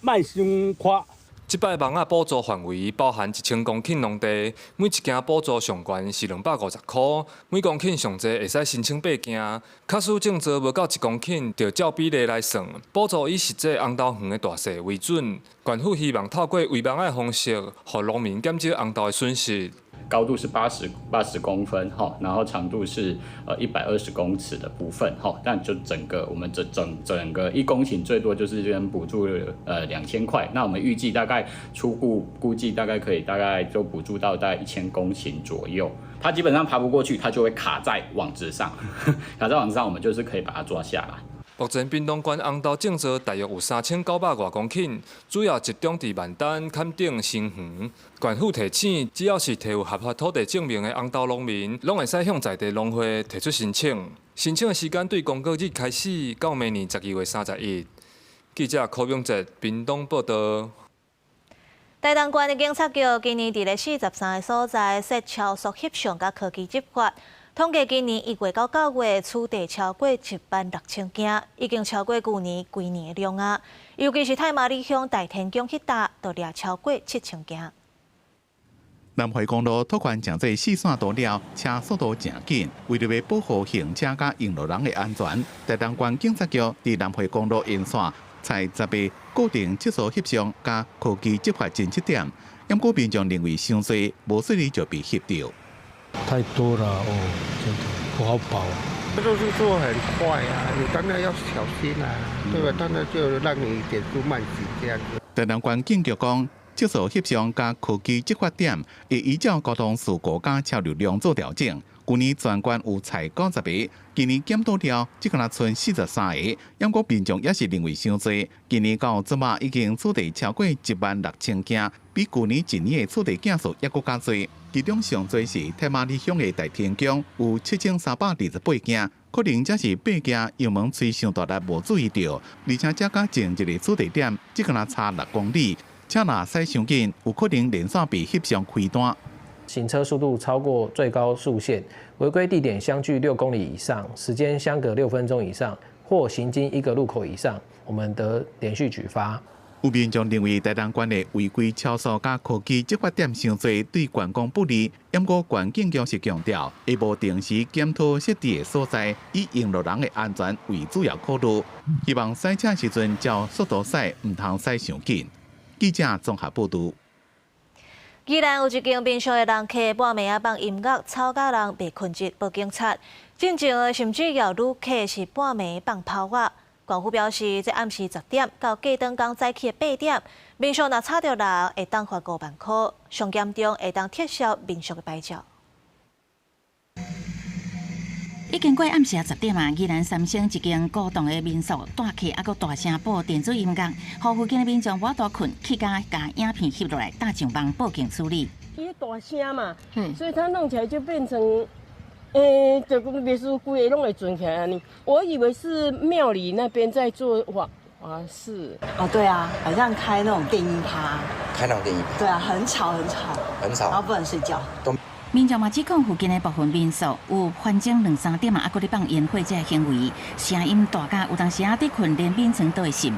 莫傷闊。這擺網仔補助範圍包含1000公頃農地，每一件補助上懸是250箍，每公頃上濟會使申請八件。假使種植無夠1公頃，就照比例來算。補助以實際紅豆園的大細為準。縣府希望透過圍網仔的方式，予農民減少紅豆的損失。高度是80公分哈，然後長度是120公尺的部分哈，但就整個我們整整整個1公頃最多就是這邊補助2000塊，那我們預計大概初步估計大概可以大概就補助到大概1000公頃左右。它基本上爬不過去，它就會卡在網子上，卡在網子上，我們就是可以把它抓下來。目前屏東縣紅豆種植大約有3900外公頃，主要集中佇萬丹、崁頂、新園。縣府提醒，只要是提有合法土地證明的紅豆農民，攏會使向在地農會提出申請。申請的時間對公告日開始到明年12月31。記者柯永哲屏東報導。台東縣的警察局今年佇咧43个所在設超速翕相佮科技執法。統計今年1月到9月，取締超過1萬6千件，已經超過舊年規年的量啊！尤其是太麻里鄉大天宮彼搭，就掠超過7000件。南迴公路拓寬成做四線道了，車速度誠緊。為著欲保護行車佮沿路人的安全，台東縣警察局佇南迴公路沿線採十個固定測速翕相佮科技執法偵測點，毋過民眾認為傷濟，無細膩就被翕著。太多了哦，真的不好跑。都是做很快啊，你當然要小心啊，對吧？當然就讓你減速慢行這樣子。台東縣警局講，測速翕相佮科技執法點會依照交通事故佮車流量做調整。舊年全縣有採90个，今年檢討了，只敢若賰43个。毋過民眾也是認為傷濟。今年到這馬已經取締超過16,000件，比舊年一年的取締件數猶閣較濟。其中上濟是太麻里鄉的大天宮，有7328件，可能這是爬行油門催傷大力無注意著，而且這佮前一个取締點只敢若差6公里，車若駛傷緊，有可能連續被翕相開單。行車速度超過最高速限，違規地點相距6公里以上，時間相隔6分鐘以上，或行經一個路口以上，我們得連續舉發。有民眾認為台東縣的違規超速佮科技執法點傷濟，對觀光不利。毋過縣警局是強調，會無定時檢討設置的所在，以沿路人的安全為主要考慮。希望駛車時陣照速度駛，毋通駛傷緊。記者綜合報導。宜蘭有一間民宿的人客半暝仔放音樂，吵甲人袂睏著，報警察。進前甚至有旅客是半暝放炮仔。縣府表示，這暗時10點到隔轉工早起的8點，民宿若吵著人，會當罰5萬箍，上嚴重會當撤銷民宿的牌照。已經過暗時10點啊，宜蘭三星一間高檔的民宿，住客猶閣大聲播電子音樂，予附近的民眾無法度睏，氣甲共影片翕落來，貼上網報警處理。因為大聲嘛，所以它弄起來就變成，就講民宿規个攏會轉起來按呢。我以為是廟裡那邊在做法法事。哦，對啊，好像開那種電音趴。開那種電音趴。對啊，很吵很吵。很吵。然後不能睡覺。民眾嘛指控附近的部分民宿有環境兩三點啊，猶閣咧放煙火這个行為，聲音大甲有當時仔佇睏連眠床都會震。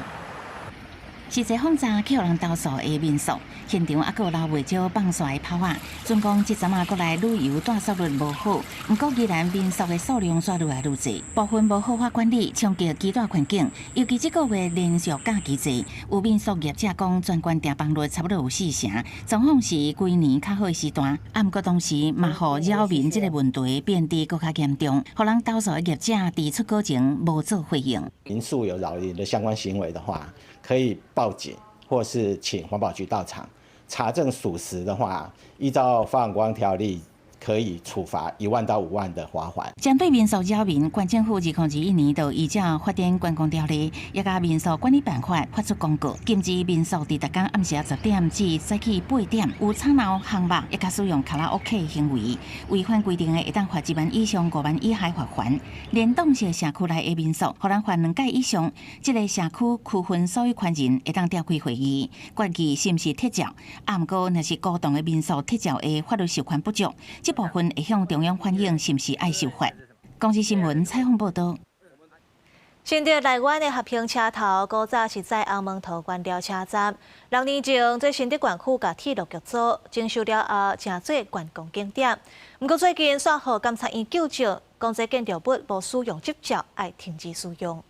實際訪查去予人投訴的民宿，現場猶閣有留袂少放煞的炮仔。準講這陣仔國內旅遊住宿率無好，毋過宜蘭民宿的數量煞愈來愈濟，部分無好好管理，衝擊居住環境。尤其這個月連續假期濟，有民宿業者講，全縣訂房率差不多有四成，狀況是規年較好的時段。啊，毋過同時嘛，予擾民這个問題變得閣較嚴重，予人投訴的業者佇出稿前無做回應。民宿有擾民的相關行為的話，可以報警，或是請環保局到場查證屬實的話，依照發展觀光條例，可以處罰1萬到5萬的罰款。針對民宿擾民，縣政府2021年就依照發展觀光條例，也佮民宿管理辦法發出公告，禁止民宿佇逐工暗時10點至早起8點有吵鬧項目，以及使用卡拉 OK 行為，違反規定的會當罰1萬以上5萬以下罰鍰。連棟式社區內的民宿，予人罰兩屆以上，這个社區區分所有權人會當召開會議，決議是毋是撤照。啊，毋過若是高檔的民宿撤照的法律授權不足，這部分會向中央反映，是毋是愛修法？公視新聞採訪報導。新竹內灣的合興車頭，古早是載紅毛桃原料車站。6年前，這新竹縣府共鐵路局租整修了後，成做觀光景點。毋過最近煞予監察院糾正，講這建築物無使用執照，愛停止使用。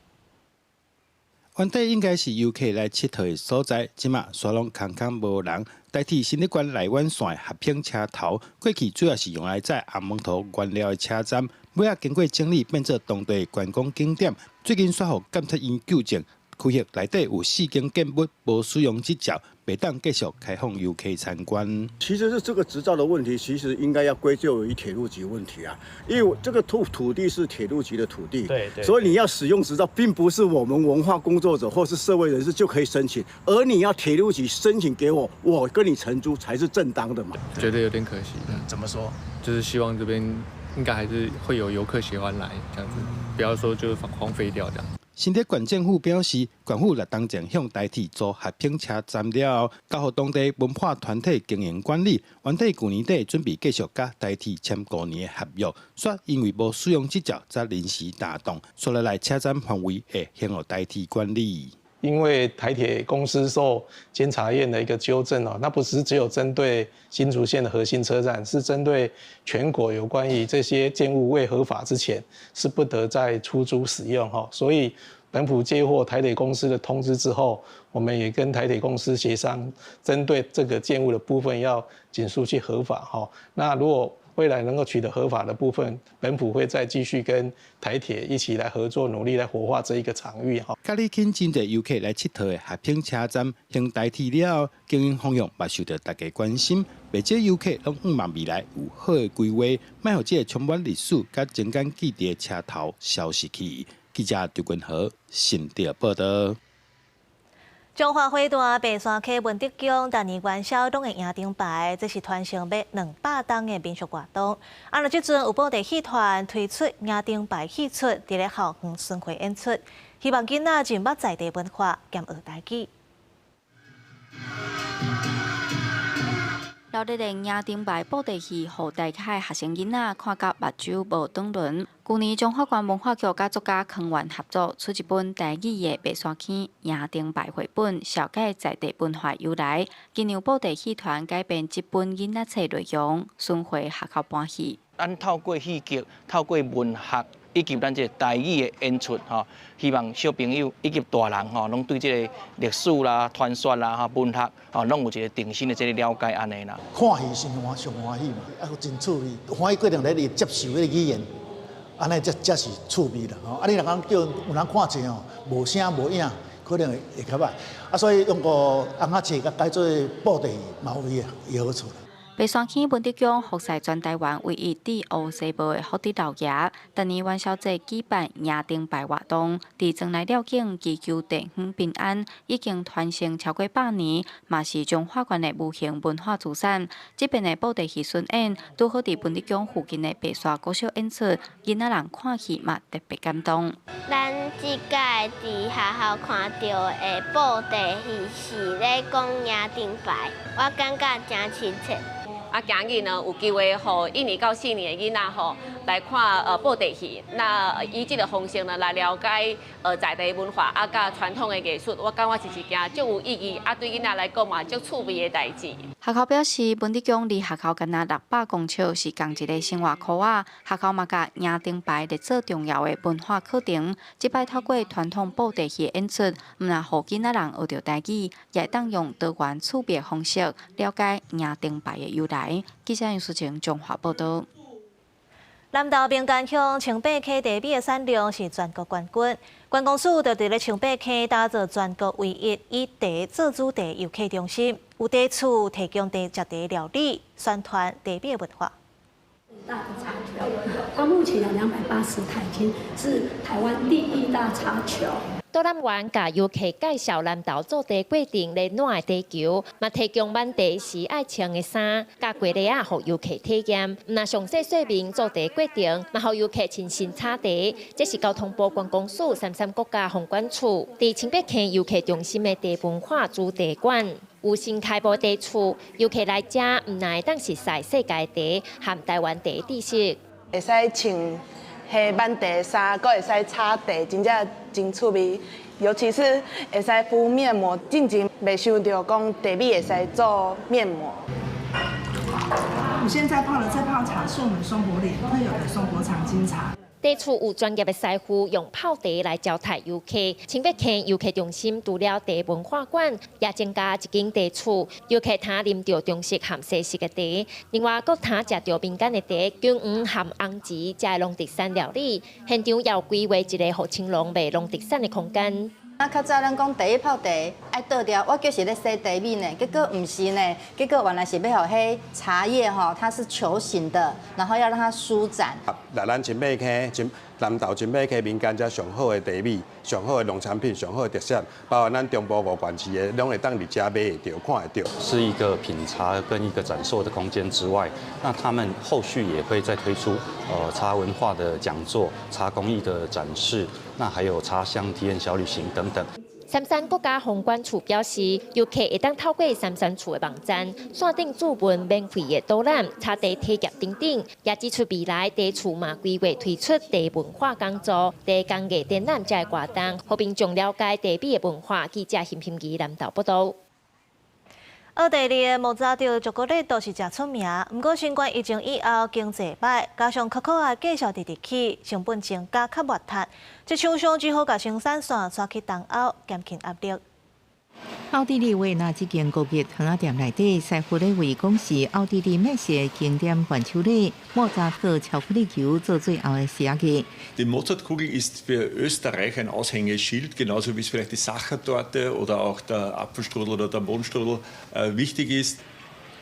原底應該是遊客來𨑨迌的所在，這馬煞攏空空無人。台鐵新竹縣內灣線合興車頭，過去主要是用來載紅毛桃原料的車站，尾仔經過整理變做當地觀光景點。最近煞予監察院糾正，區域內底有四間建物無使用執照，袂當繼續開放遊客參觀。其實是這個執照的問題，其實應該要歸咎於鐵路局問題啊，因為這個土地是鐵路局的土地，所以你要使用執照，並不是我們文化工作者或是社會人士就可以申請，而你要鐵路局申請給我，我跟你承租才是正當的嘛。覺得有點可惜。怎麼說？就是希望這邊應該還是會有遊客喜歡來，這樣子，不要說就是荒廢掉這樣。新竹縣政府表示，縣府6冬前向台鐵租合興車站了後，交予當地文化團體經營管理。原底舊年底準備繼續佮台鐵簽5年的合約，煞因為無使用執照，才臨時打斷。接落來車站範圍會先予台鐵管理。因為台鐵公司受監察院的一個糾正哦，那不是只有針對新竹縣的核心車站，是針對全國有關於這些建物未合法之前，是不得再出租使用哈。所以本府接獲台鐵公司的通知之後，我們也跟台鐵公司協商，針對這個建物的部分要盡速去合法哈。那如果未來能夠取得合法的部分，本府會再繼續跟台鐵一起來合作，努力來活化這一個場域。哈，佮你吸真濟遊客來𨑨迌的合興車站，興台鐵了後，經營方向嘛受著大家關心。袂少遊客攏向望未來有好的規劃，莫予這个充滿歷史佮情感記憶的車頭消失去。記者張君和新竹報導。彰化火大白沙溪文德宮，逐年元宵攏會迎燈牌，這是傳承欲200冬的民俗活動。啊，若這陣有布袋戲團推出迎燈牌戲出，佇咧校園巡迴演出，希望囡仔認捌在地文化兼學台語。鬧熱的迎燈牌布袋戲，予大海學生囡仔看甲目睭無轉輪。舊年彰化縣文化局佮作家康源合作，出一本台語的白沙坑迎燈牌繪本，紹介在地文化由來。今年布袋戲團改編這本囡仔冊內容，巡迴學校搬戲。咱透過戲劇，透過文學，以及咱這個台語的演出，吼，希望小朋友以及大人吼，攏對這個歷史啦、傳說啦、吼文學，吼，攏有一個重新的這個了解按呢啦。看戲先歡上歡喜嘛，啊，真趣味，歡喜過程咧，你接受彼個語言，按呢才才是趣味啦。吼，啊，你若講叫有人看冊吼，無聲無影，可能會較歹。啊，所以用個尪仔冊共改做布袋戲，嘛有伊的好處。白沙坑文德宮服侍全台灣唯一佇烏紗布的福德老爺，逐年元宵節舉辦迎燈牌活動，佇莊內寮境祈求地方平安，已經傳承超過100年，嘛是彰化縣的無形文化資產。這遍的布袋戲巡演，拄好佇文德宮附近的白沙國小演出，囡仔人看戲嘛特別感動。咱這屆佇學校看著的布袋戲是咧講迎燈牌，我感覺誠親切。啊，今日呢有機會予一年到四年的囡仔吼來看布袋戲，那以這个方式呢來了解在地文化啊，佮傳統的藝術，我感覺是一件足有意義啊，對囡仔來講嘛足趣味的代誌。學校表示，文德宮離學校干焦600公尺，是仝一个生活箍仔。學校嘛共迎燈牌列做重要的文化課程。這擺透過傳統布袋戲演出，毋但予囡仔人學著台語，也會當用多元趣味的方式了解迎燈牌的由來。記者楊淑晴彰化報導。南投平安鄉清白溪茶米的產量是全國冠軍，觀光署就佇咧清白溪打造全國唯一以茶做主題遊客中心，有茶厝提供茶食茶料理，宣傳茶米的文化。大的茶球，它目前有280台，已經是台灣第一大茶球。導覽員共遊客介紹南投做茶過程咧暖的茶球，嘛提供挽茶時愛穿的衫，佮雞螺仔，予遊客體驗。毋但詳細說明做茶過程，嘛予遊客親身炒茶。這是交通部觀光署三山國家風管處佇清白溪遊客中心的茶文化主題館，有新開幕茶厝，遊客來遮毋但會當熟似世界茶和台灣茶知識，會使穿彼挽茶衫，閣會使炒茶，真正真趣味。尤其是會使敷面膜，進前袂想著講茶米會使做面膜。我現在泡的這泡茶是我們松柏嶺特有的松柏長青茶。茶厝有專業的師傅用泡茶來招待遊客。清白溪遊客中心除了茶文化館，也增加一間茶厝，遊客通啉著中式和西式的茶，另外閣通食著民間的茶、姜黃和紅芷，這農特產料理。現場也有規劃一個予青農賣農特產的空間。啊，較早咱講第一泡茶愛倒掉，我就是咧洗茶米呢，結果毋是呢，結果原來是欲予彼茶葉吼，它是球形的，然後要讓它舒展。來咱清白溪、南投清白溪民間遮上好的茶米、上好的農產品、上好的特色，包括咱中部五縣市的，攏會當佇遮買會著、看會著。是一個品茶跟一個展售的空間之外，那他們後續也會再推出茶文化的講座、茶工藝的展示，那還有茶鄉體驗小旅行等等。杉山國家防管處表示，遊客會當透過杉山處的網站、線頂諮詢免費的導覽、茶茶體驗等等，也指出未來茶處嘛規劃推出茶文化講座、茶工藝展覽這个活動，予民眾了解茶米的文化。記者邢欣儀南投報導。奧地利的莫扎特巧克力都是誠出名，毋過新冠疫情以後經濟歹，加上可可愛繼續直直起，成本增加較麻煩，這廠商只好共生產線徙去東歐，減輕壓力。奧地利維也納這間高級糖仔店內底，師傅咧為講是奧地利美食經典伴手禮莫扎特巧克力球做最後的仕上。 Die Mozartkugel ist für Österreich ein Aushängeschild, genauso wie es vielleicht die Sachertorte oder auch der Apfelstrudel oder der Mohnstrudel wichtig ist.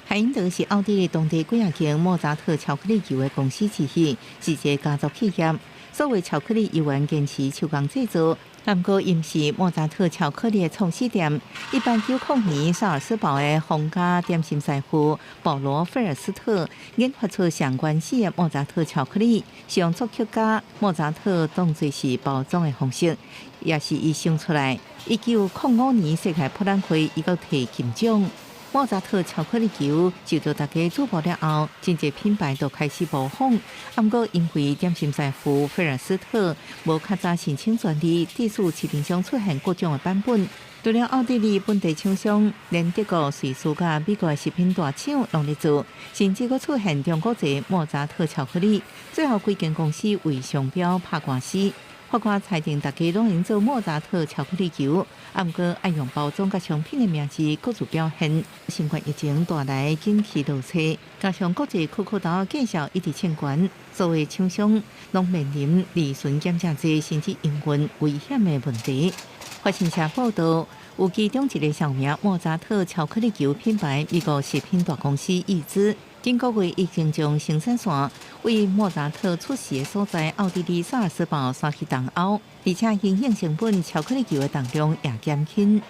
海因德是奧地利當地幾仔間莫扎特巧克力球的公司之一，是一个家族企業。所謂巧克力猶原堅持手工製作，毋過伊毋是莫扎特巧克力的創始店。1890年，薩爾斯堡的皇家點心師傅保羅·費爾斯特研發出上原始的莫扎特巧克力，是用作曲家莫扎特當做是包裝的方式，也是伊想出來。1905年世界博覽會，伊閣提金獎。莫扎特巧克力球受到大家矚目了後，真濟品牌都開始模仿。毋過因為點心師傅費爾斯特無較早申請專利，致使市面上出現各種的版本。除了奧地利本地廠商，連德國、瑞士佮美國的食品大廠攏咧做，甚至閣出現中國製莫扎特巧克力。最後規間公司為商標拍官司。法官裁定，大家攏用做莫扎特巧克力球，毋過愛用包裝佮商品的名字各自表現。新冠疫情帶來景氣落挫，加上國際可可豆價數一直衝懸，所有廠商攏面臨利潤減誠濟，甚至營運危險的問題。法新社報道，有其中一个上名莫扎特巧克力球品牌，美國食品大公司易之。頂個月已經將生產線為莫扎特出世的所在奧地利薩爾斯堡徙去東歐，而且營運成本巧克力球的重量也減輕。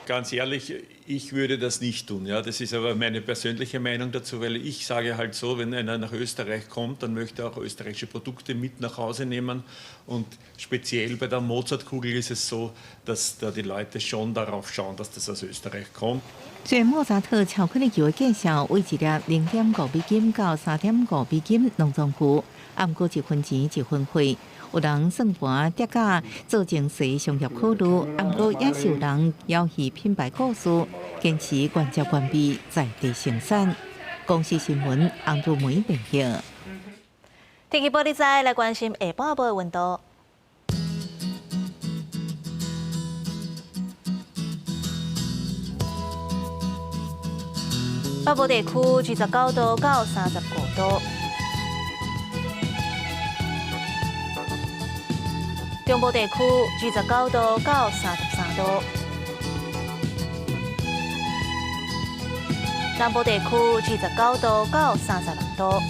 Ganz ehrlich, ich würde das nicht tun. Ja, das ist aber meine persönliche Meinung dazu, weil ich sage halt so, wenn einer nach Österreich kommt, dann möchte er auch österreichische Produkte mit nach Hause nehmen. Und speziell bei der Mozartkugel ist es so, dass da die Leute schon darauf schauen, dass das aus Österreich kommt. 雖然莫扎特巧克力球的價數為一粒0.5美金到3.5美金攏總付，毋過一分錢一分貨。有人算盤疊加做精細商業考慮，毋過也是有人枵魚品牌故事，堅持原汁原味在地生產。公視新聞洪如梅編譯。天氣報你知，來關心下半晡的溫度。北部地區29度到35度，中部地區29度到33度，南部地區29度到36度，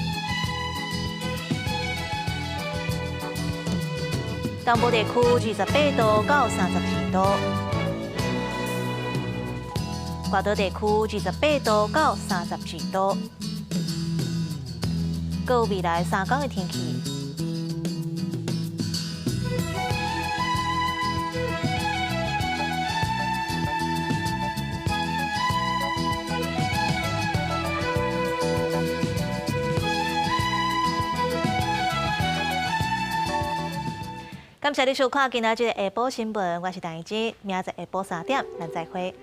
東部地區28度到32度。外島地區28度到32度，閣有未來3工的天氣。感謝你收看今仔日的下晡新聞，我是陳怡之，明仔載下晡3點，咱再會。